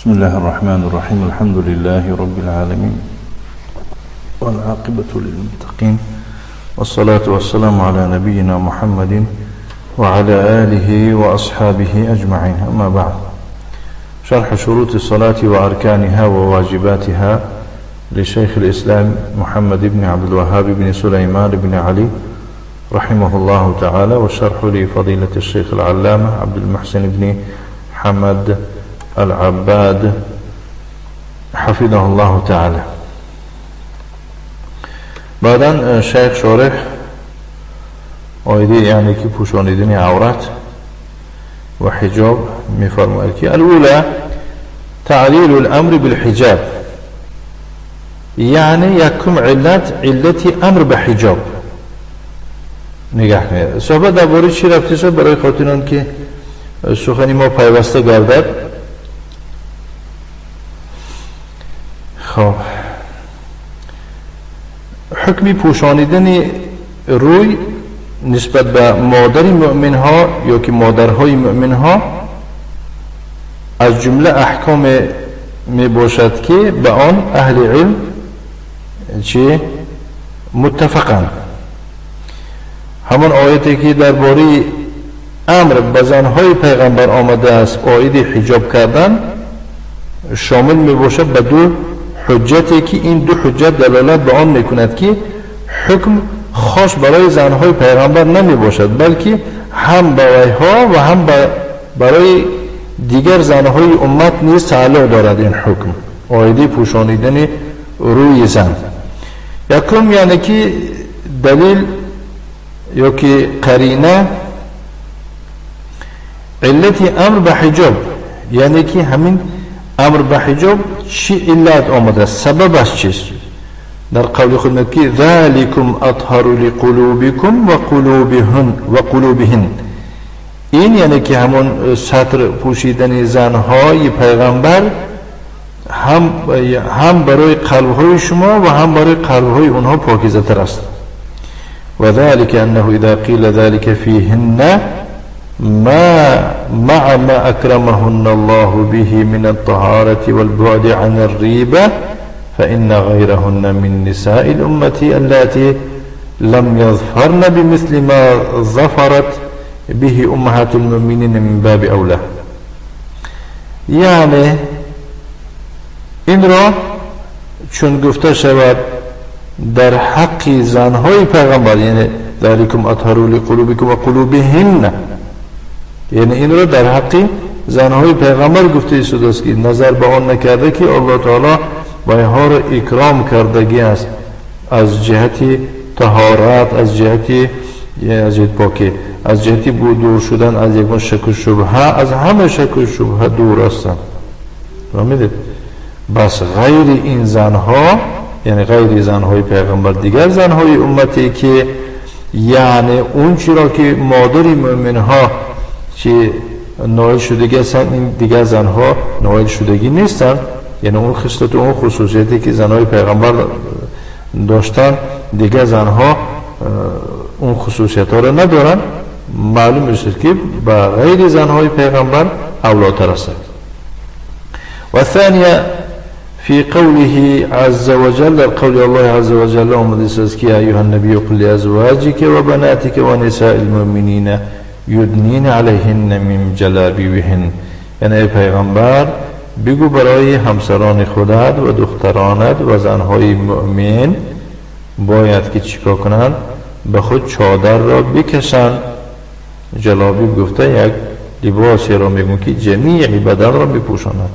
بسم الله الرحمن الرحيم. الحمد لله رب العالمين، والعاقبة للمتقين، والصلاة والسلام على نبينا محمد وعلى آله وأصحابه أجمعين. أما بعد، شرح شروط الصلاة وأركانها وواجباتها لشيخ الإسلام محمد بن عبد الوهاب بن سليمان بن علي رحمه الله تعالى، والشرح لفضيلة الشيخ العلامة عبد المحسن بن حمد العباد حفظه الله تعالى. بعدا شیخ شارح آیده یعنی که پوشانیدن عورت و حجاب میفرماید که الاولى تعلیل الامر بالحجاب، یعنی یکم علت، علت امر به حجاب. نگاه کنید صحبت درباره چی رفته شد برای خاطر آن که سخنی ما پیوسته گردد. خب، حکمی پوشانیدن روی نسبت به مادر مؤمن ها یا که مادرهای مؤمن ها از جمله احکام می باشد که به آن اهل علم چه متفقند. همان آیتی که درباره امر به زنهای پیغمبر آمده است عاید حجاب کردن شامل می باشد به دو حجتی که این دو حجت دلالت به آن میکند که حکم خاص برای زنهای پیغمبر نمی باشد، بلکه هم برای ها و هم برای دیگر زنهای امت نیز تعلق دارد این حکم عاید پوشانیدن روی زن. یکم یعنی که دلیل یا که قرینه علت امر به حجاب، یعنی که همین امر به حجاب چی علت آمده است، سببش چیست؟ در قول خود میگه که ذلکم اطهر لقلوبکم و قلوبهن و قلوبهن. این یعنی که همون ستر پوشیدن زنهای پیغمبر هم برای قلبهای شما و هم برای قلبهای اونها پاکیزه تر است. و ذلك انه اذا قیل ذلك فیهن ما مع ما أكرمهن الله به من الطهارة والبعد عن الريبة فإن غيرهن من نساء الأمة اللاتي لم يظفرن بمثل ما ظفرت به أمهات المؤمنين من باب أولى. یعنی این را چون گفته شود در حق زنهای پیغمبر، یعنی ذلكم أطهر لقلوبكم وقلوبهن، یعنی این را در حق زنهای پیغمبر گفته شده است که نظر به آن نکرده که الله تعالی باینها را اکرام کردگی است از جهت طهارت، از جهت پاکی، از جهت دور شدن از یک شک و شبهه، از همه شک و شبهه دور هستند. فهمیدید؟ بس غیر این زنها، یعنی غیر زنهای پیغمبر، دیگر زنهای امتی که یعنی اون چی را که مادر مؤمن ها که نائل شدگی هستند، این دیگر زنها نائل شدگی نیستند. یعنی اون خصلت و اون خصوصیتی که زنهای پیغمبر داشتن دیگر زنها اون خصوصیت ها را ندارن. معلوم میشه که با غیر زنهای پیغمبر اولاتر هستند. و ثانیه في قوله عز وجل، قول الله عز وجل آمده که ایها النبی قل لازواجك وبناتك ونساء المؤمنین یدنین علیهن من جلابیبهن. یعنی ای پیغمبر بگو برای همسران خودت و دخترانت و زنهای مؤمن باید که چیکار کنند؟ به خود چادر را بکشند. جلابیب گفته یک لباسی را میگون که جمیع بدن را بپوشاند.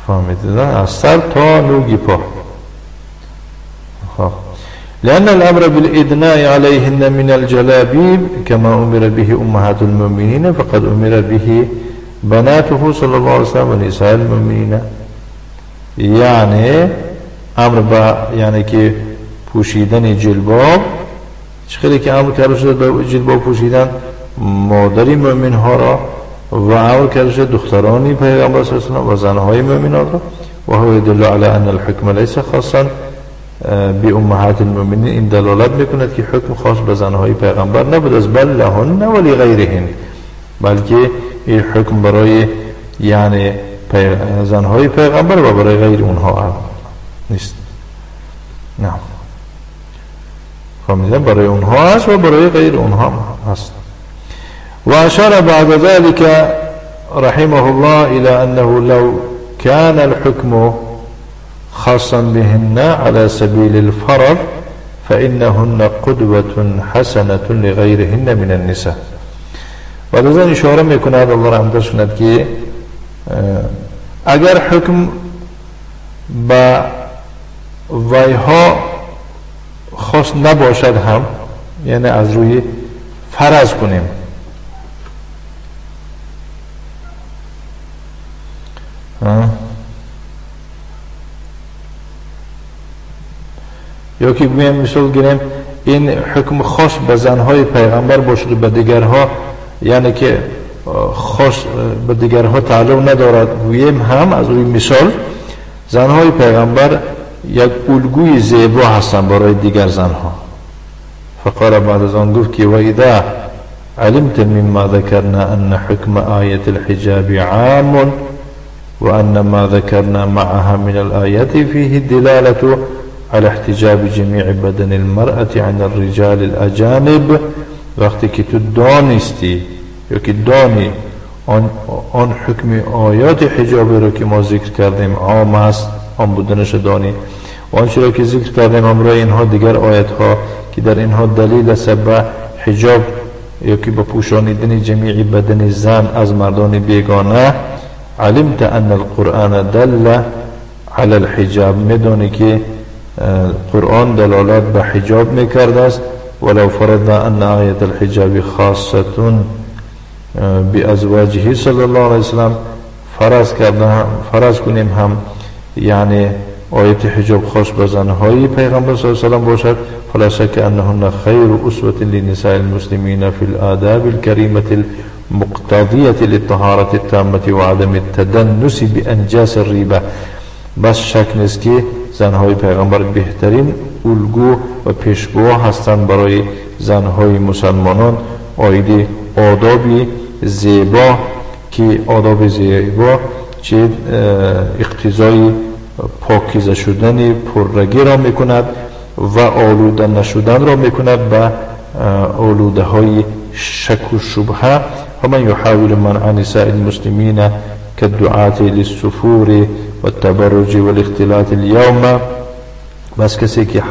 فهمیدید؟ از سر تا نوک پا. خب، لأن الأمر بالإدناء عليهن من الجلابيب كما أمر به أمهات المؤمنين فقد أمر به بناته صلى الله عليه وسلم ونساء المؤمنين. یعنی امر به، یعنی که پوشیدن جلباب، خیلی که امر کرده شده به جلباب پوشیدن مادر مؤمن ها را و امر کرده شده دخترانی پیغمبر صلی الله علیه و و زنهای مؤمن ها را. و هو يدل على أن الحكم ليس خاصا بأمهات المؤمنین. این دلالت میکند که حکم خاص به زنهای پیغمبر نبود است، بل لهن و لغیرهن، بلکه این حکم برای یعنی زنهای پیغمبر و برای غیر اونها نیست. نه فهمیدن برای اونها هست و برای غیر اونها هست. و اشار بعد ذلك رحمه الله الى انه لو كان الحكم خاصا بهن على سبيل الفرض فإنهن قدوة حسنة لغيرهن من النساء. بعد از آن اشاره میکند الله رحمتش کند که اگر حکم به ویها خاص نباشد هم، یعنی از روی فرض کنیم، یا که گویم مثال گیریم این حکم خاص به زنهای پیغمبر باشد و به دیگرها، یعنی که خاص به دیگرها تعلق ندارد، گوییم هم از روی مثال زنهای پیغمبر یک الگوی زیبا هستند برای دیگر زنها. فقال بعد از آن گفت که و اذا علمت مما ذکرنا ان حکم آیة الحجاب عام وأن ما ذكرنا معها من الآيات فيه الدلالة على احتجاب جميع بدن المرأة عن الرجال الأجانب. وقتی که تو دانستی یا که دانی آن حکم آیات حجاب را که ما ذکر کردیم عام است، عام بودنش دانی، و آنچه را که ذکر کردیم همراه اینها دیگر آیت ها که در اینها دلیل است به حجاب یا که به پوشانیدن جمیع بدن زن از مردان بیگانه، علمت ان القرآن دل على الحجاب، میدانی که قرآن دلالت به حجاب میکرده است. ولو فرضنا ان آیة الحجاب خاصة بازواجه صلی الله علیه وسلم، فرض کنیم هم یعنی آیت حجاب خاص به زنهای پیغمبر صلی الله علیه وسلم باشد، فلا شک انهن خیر اسوة لنساء المسلمین فی الآداب الکریمة المقتضیة للطهارة التامة وعدم التدنس بانجاس الریبه. بس شک نیست که زنهای پیغمبر بهترین الگو و پیشگو هستند برای زنهای مسلمانان عاید آداب زیبا، که آداب زیبا چه اقتضای پاکیزه شدن پررگی را میکند و آلوده نشدن را میکند به آلوده های شک و شبهه. و من یحاول منع نساء المسلمین كالدعاة للسفور والتبرج والاختلاط اليوم، بس کسی که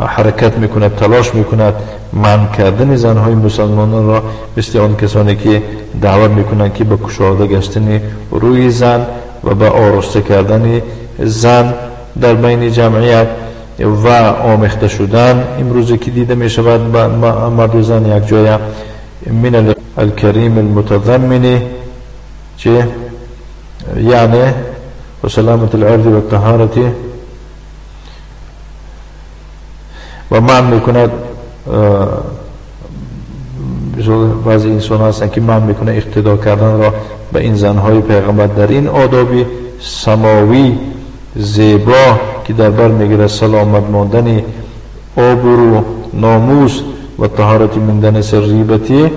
حرکت میکند، تلاش میکند منع کردن زنهای مسلمانان را، مثل آن کسانی که دعوت میکنند که به کشاده گشتن روی زن و به آراسته کردن زن در بین جمعیت و آمیخته شدن امروزی که دیده میشود مرد و زن یک جای، من الکریم المتضمن چه یعنی و سلامت العرض و الطهارت، و منع میکند. بعضی انسان هستند که منع میکنه اقتدا کردن را به این زنهای پیغمبر در این آدابی سماوی زیبا که در بر میگیره سلامت ماندن آبرو ناموس و طهارت ماندن ریبتی،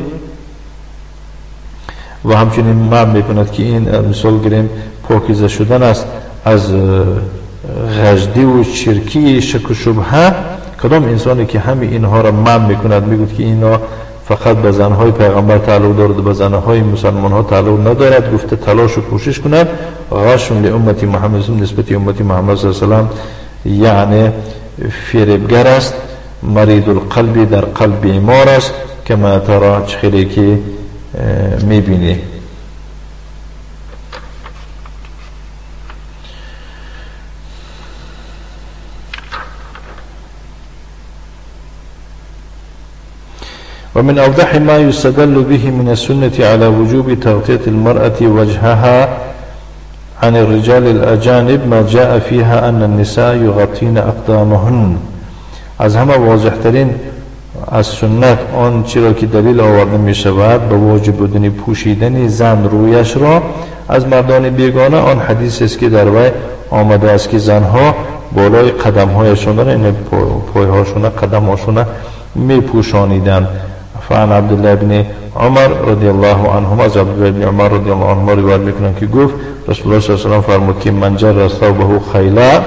و همچنین منع میکند که این مثال گیریم پاکیزه شدن است از غجدی و چرکی شک و شبهه. کدام انسانی که همه اینها را منع میکند، میگوید که اینا فقط به زنهای پیغمبر تعلق دارد و به زنهای مسلمان ها تعلق ندارد، گفته تلاش و کوشش کند غش لامت محمد، نسبت امت محمد صلی الله علیه و سلم، یعنی فریبگر است، مرید القلب، در قلب بیمار است، کما ترا، چخیلی که میبینی. ومن أوضح ما يستدل به من السنة على وجوب تغطية المرأة وجهها عن الرجال الأجانب ما جاء فيها أن النساء يغطين أقدامهن. از همه واضح ترین از سنت آن چرا که دلیل آورده می شود به واجب بودن پوشیدن زن رویش را از مردان بیگانه، آن حدیث است که در وی آمده است که زنها بالای قدمهایشان، یعنی پایهاشون، قدمهاشون می پوشانیدند. فعن عبد الله بن عمر رضی الله عنهما، از عبد الله بن عمر رضی الله عنهما روایت میکنن که گفت رسول الله صلی الله علیه و سلم فرمود که من جر ثوبه خیلا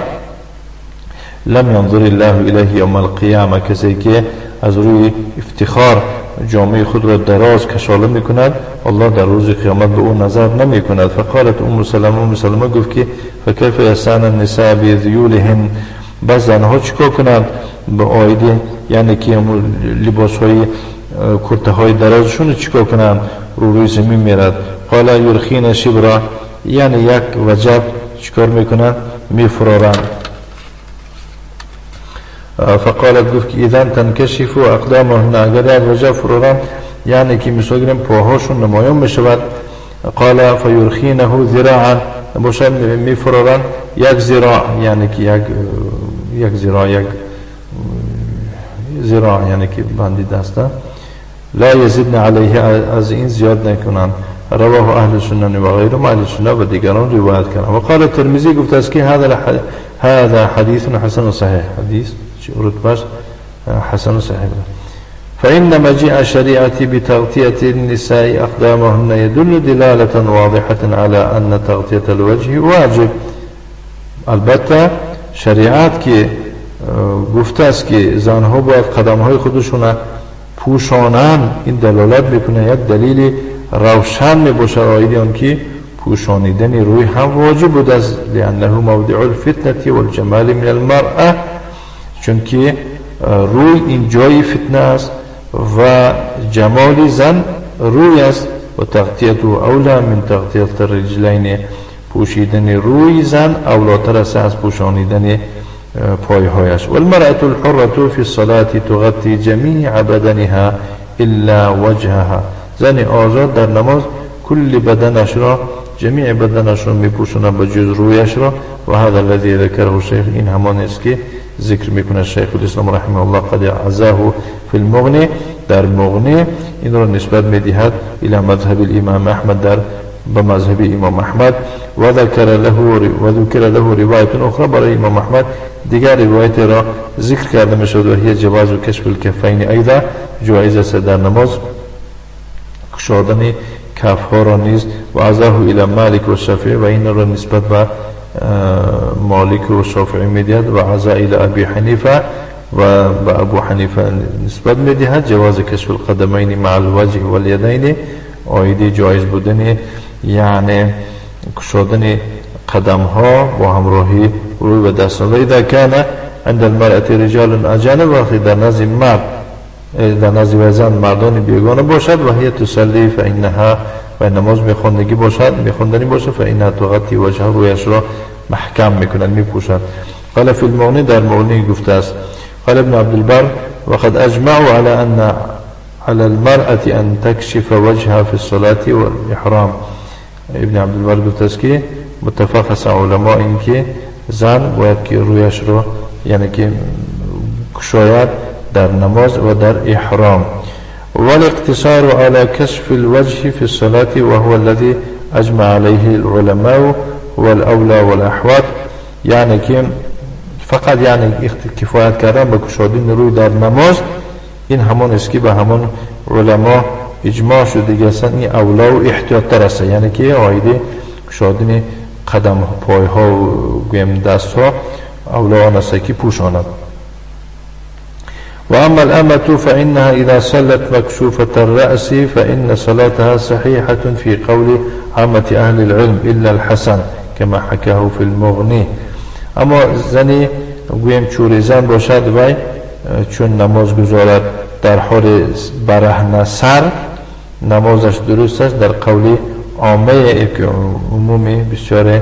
لم ينظر الله الیه یوم القیامه، کسی که از روی افتخار جامعه خود را دراز کشاله میکند الله در روز قیامت به او نظر نمی کند. فقالت ام سلمه، ام سلمه گفت که فکیف یصنع النساء بذیولهن، بس زنها چیکار کنند به آیده، یعنی که لباس های کرته های درازشون چیکار کنند رو روی زمین میرد. قال یرخین شبرا، یعنی یک وجب چیکار میکنند میفرارند. فقالت گفت که اذن تنکشف اقدامهن، اگر یک وجب فرارند یعنی که مثال گیریم پاهاشون نمایان میشود. قال فیرخینه ذراعا، باشد میفرارند یک ذراع، یعنی که یک ذراع، یک ذراع یعنی که بندی دسته. لا یزدن علیه، از این زیاد نکنند. رواه اهل سنن و غیرهم، اهل سنن و دیگران روایت کردند. و قال ترمذی گفت است که هذا حدیث حسن صحیح، حدیث رتبه حسن صحیح. فإن مجيء الشريعة بتغطية النساء أقدامهن يدل دلالة واضحة على أن تغطية الوجه واجب. البته شریعت که گفته است که زنها باید قدمهای خودشون پوشانند، این دلالت میکنه، یک دلیل روشن میباشد عاید آن که پوشانیدن روی هم واجب بود از لأنه موضع الفتنة والجمال من المرأة، چون که روی این جای فتنه است و جمال زن روی است. و تغطیت اولا من تغطیت الرجلین، پوشیدن روی زن اولاتر است از پوشانیدن پایهایش. والمرأة الحرة في الصلاة تغطي جميع بدنها إلا وجهها، زن آزاد در نماز کل بدنش را، جمیع بدنش را میپوشاند به جز رویش را. و هذا الذي ذكره الشيخ، این همان است که ذکر میکنه شیخ الاسلام رحمه الله قد عزاه فی المغنی، در مغنی این را نسبت میدهد الى مذهب الامام احمد، در به مذهب امام احمد. و ذکر له روایت اخرى، برای امام احمد دیگر روایت را ذکر کرده میشد و هي جواز کشف الکفین ایضا، جایز است در نماز گشادن کف ها را نیز. و عزاه الى مالک و شافعی، و این را نسبت به مالک و شافعی میدهد. و عزا الى ابی حنیفه، و به ابو حنیفه نسبت میدهد جواز کشف القدمین مع الوجه والیدین، عاید جایز بودن یعنی گشادن قدم ها با همراهی روی و دست. و اذا کان عند المرأة رجال اجانب، وقتی در نزد مرد در نزد زن مردان بیگانه باشد و هي تصلی فانها، و نماز میخوندگی باشد میخوندنی باشد، فانها تغطی وجهه، رویش را محکم میکنند میپوشند. قال فی المغنی، در مغنی گفته است قال ابن عبد البر وقد اجمعوا على ان على المرأة ان تكشف وجهها في الصلاة والإحرام. ابن عبد البر گفته است که متفق است علما این که زن باید که رویش را یعنی که گشاید در نماز و در احرام. والاقتصار على كشف الوجه في الصلاة وهو الذي أجمع عليه العلماء والأولى والأحوط، یعنی که فقط یعنی کفایت کردن به گشادن روی در نماز، این همان است که به همان علما اجماع شد دیگه، اصلا این اولا و احتیاط تر است، یعنی که عاید گشادن قدم پایها و گویم دست ها اولا آن است که پوشاند. وأما الأمة فإنها إذا صلت مكشوفة الرأس فإن صلاتها صحيحة في قول عامة أهل العلم إلا الحسن كما حكاه في المغني. اما زنی گویم چوری زن باشد وی چون نماز گزارد در حال برهنه سر نمازش درست است در قول عامه عمومی بسیار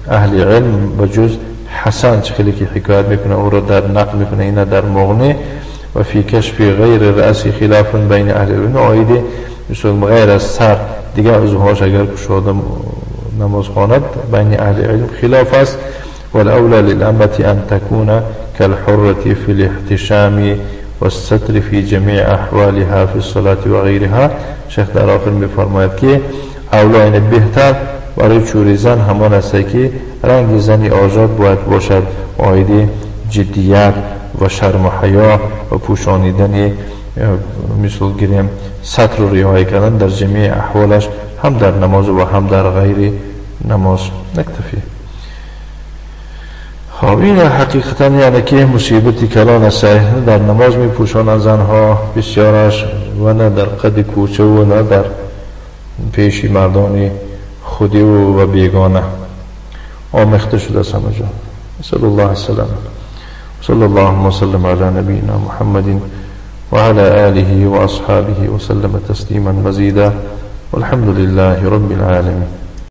اهل علم بجز حسن چه خیلی که حکایت میکنه او را در نقل میکنه اینا در مغنی. و فی کشف غیر رأس خلاف بین اهل العلم، عاید مثل غیر از سر دیگر عضوهاش اگر گشاده نماز خواند بین اهل علم خلاف است. والأولى للأمة أن تكون كالحرة في الاحتشام والستر في جميع أحوالها في الصلاة وغيرها. شیخ در آخر میفرماید که اولا یعنی بهتر برای چوری زن همان است که رنگ زنی آزاد باید باشد، عاید جدیت و شرم و حیا و پوشانیدن мисол гирем сатр риоя кардан дар ҷамеи аҳволаш, ҳам дар намоз ва ҳам дар ғайри намоз. نکتفی. خب این حقیقتا یعنی که مصیبتی کلان است. در نماز می پوشانند زنها بسیارش و نه در قد کوچه و نه در پیش مردان خودی و بیگانه، آمیخته شده است همه جا. نسأل الله السلامة. صلى الله وسلم على نبينا محمد وعلى آله وأصحابه وسلم تسليما مزيدا، والحمد لله رب العالمين.